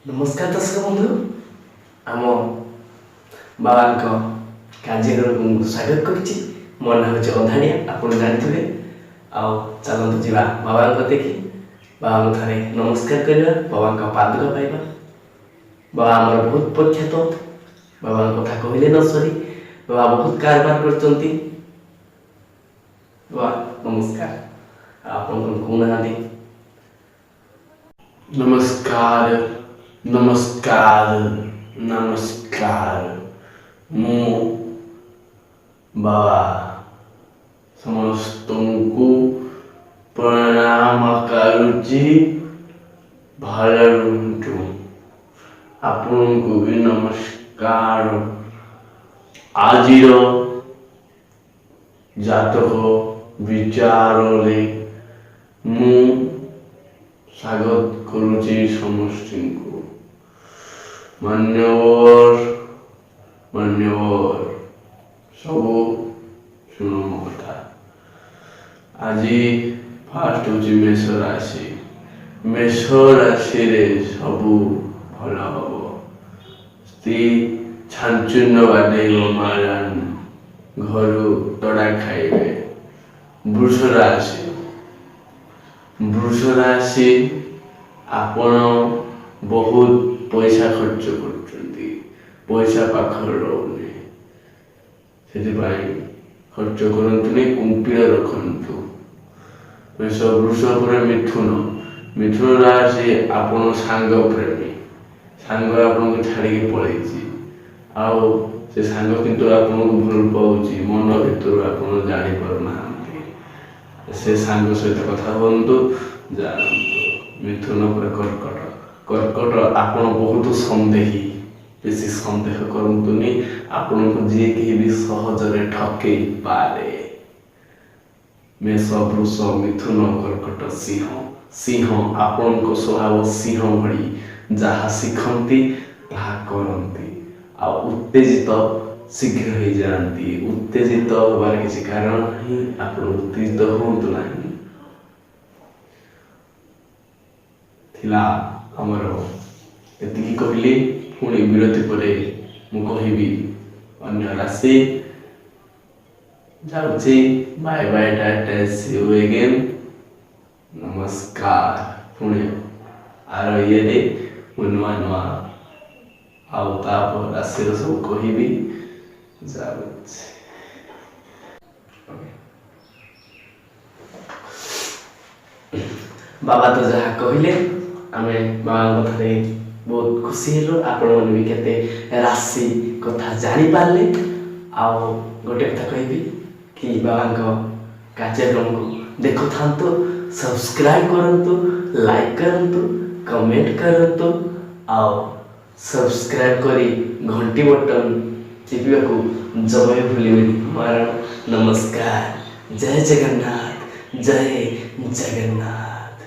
ନମସ୍କାର ଦର୍ଶକ ବନ୍ଧୁ, ଆମ ବାବାଙ୍କ କାର୍ଯ୍ୟକ୍ରମକୁ ମୁଁ ସ୍ୱାଗତ କରୁଛି। ମୋ ନାଁ ହେଉଛି ଅଧାଣିଆ, ଆପଣ ଜାଣିଥିବେ। ଆଉ ଚାଲନ୍ତୁ ଯିବା ବାବାଙ୍କ ଦେଖି, ବାବାଙ୍କୁ ଥରେ ନମସ୍କାର କରିବା, ବାବାଙ୍କ ପାଦୁକା ପାଇବା। ବାବା ଆମର ବହୁତ ପ୍ରଖ୍ୟାତ। ବାବାଙ୍କ କଥା କହିଲେ ନ ସରି। ବାବା ବହୁତ କାରବାର କରିଛନ୍ତି। ବାବା ନମସ୍କାର। ଆଉ ଆପଣ କଣ କହୁନାହାନ୍ତି? ନମସ୍କାର, ନମସ୍କାର, ନମସ୍କାର। ମୁଁ ବାବା ସମସ୍ତଙ୍କୁ ପ୍ରଣାମ କରୁଛି। ଭଲ ରୁହନ୍ତୁ। ଆପଣଙ୍କୁ ବି ନମସ୍କାର। ଆଜିର ଜାତକ ବିଚାରରେ ମୁଁ ସ୍ୱାଗତ କରୁଛି ସମସ୍ତଙ୍କୁ। ମାନ୍ୟବର, ମାନ୍ୟବର, ସବୁ ଶୁଣ ମୋ କଥା। ଆଜି ଫାଷ୍ଟ ହେଉଛି ମେଷ ରାଶି। ମେଷ ରାଶିରେ ସବୁ ଭଲ ହବ। ସ୍ତ୍ରୀ ଛାଞ୍ଚୁନ ବାଡେଇବ ମାରାନ, ଘରୁ ତଡ଼ା ଖାଇବେ। ବୃଷ ରାଶି। ବୃଷ ରାଶି, ଆପଣ ବହୁତ ପଇସା ଖର୍ଚ୍ଚ କରୁଛନ୍ତି, ପଇସା ପାଖରେ ରହୁନି। ସେଥିପାଇଁ ଖର୍ଚ୍ଚ କରନ୍ତୁନି, କୁମ୍ପିର ରଖନ୍ତୁ। ମେଷ, ବୃଷ ପରେ ମିଥୁନ। ମିଥୁନ ରାଶି, ଆପଣ ସାଙ୍ଗ ପ୍ରେମୀ। ସାଙ୍ଗ ଆପଣଙ୍କୁ ଛାଡ଼ିକି ପଳେଇଛି, ଆଉ ସେ ସାଙ୍ଗ କିନ୍ତୁ ଆପଣଙ୍କୁ ଭଲ ପାଉଛି ମନ ଭିତରୁ, ଆପଣ ଜାଣିପାରୁନାହାନ୍ତି। ସେ ସାଙ୍ଗ ସହିତ କଥା ହୁଅନ୍ତୁ, ଜାଣନ୍ତୁ। ମିଥୁନ ପରେ କର୍କଟ। କର୍କଟ, ଆପଣ ବହୁତ ସନ୍ଦେହୀ। ବେଶୀ ସନ୍ଦେହ କରନ୍ତୁନି, ଆପଣଙ୍କୁ ଯିଏ କେହି ବି ସହଜରେ ଠକେଇ ପାରେ। ମେଷ, ବୃଷ, ମିଥୁନ, କର୍କଟ, ସିଂହ। ସିଂହ, ଆପଣଙ୍କ ସ୍ୱଭାବ ସିଂହ ଭଳି। ଯାହା ଶିଖନ୍ତି ତାହା କରନ୍ତି, ଆଉ ଉତ୍ତେଜିତ ଶୀଘ୍ର ହେଇଯାଆନ୍ତି। ଉତ୍ତେଜିତ ହେବାର କିଛି କାରଣ ନାହିଁ, ଆପଣ ଉତ୍ତେଜିତ ହୁଅନ୍ତୁ ନାହିଁ। ଥିଲା ଆମର ଏତିକି କହିଲି। ପୁଣି ବିରତି ପରେ ମୁଁ କହିବି ଅନ୍ୟ ରାଶି। ଯାଉଛି, bye bye, tata, see you again, ନମସ୍କାର। ପୁଣି ଆର ଇଏରେ ମୁଁ ନୂଆ ନୂଆ ଆଉ ତାପ ରାଶିର ସବୁ କହିବି। ଯାଉଛି। ବାବା ତ ଯାହା କହିଲେ, ଆମେ ବାବାଙ୍କ କଥାରେ ବହୁତ ଖୁସି ହେଲୁ। ଆପଣମାନେ ବି କେତେ ରାଶି କଥା ଜାଣିପାରିଲେ। ଆଉ ଗୋଟେ କଥା କହିବି କି ବାବାଙ୍କ କାର୍ଯ୍ୟକ୍ରମକୁ ଦେଖୁଥାନ୍ତୁ, ସବସ୍କ୍ରାଇବ୍ କରନ୍ତୁ, ଲାଇକ୍ କରନ୍ତୁ, କମେଣ୍ଟ କରନ୍ତୁ, ଆଉ ସବସ୍କ୍ରାଇବ୍ କରି ଘଣ୍ଟି ବଟନ୍ ଚିପିବାକୁ ଜମା ବି ଭୁଲିବେନି। ମୋର ନମସ୍କାର। ଜୟ ଜଗନ୍ନାଥ, ଜୟ ଜଗନ୍ନାଥ।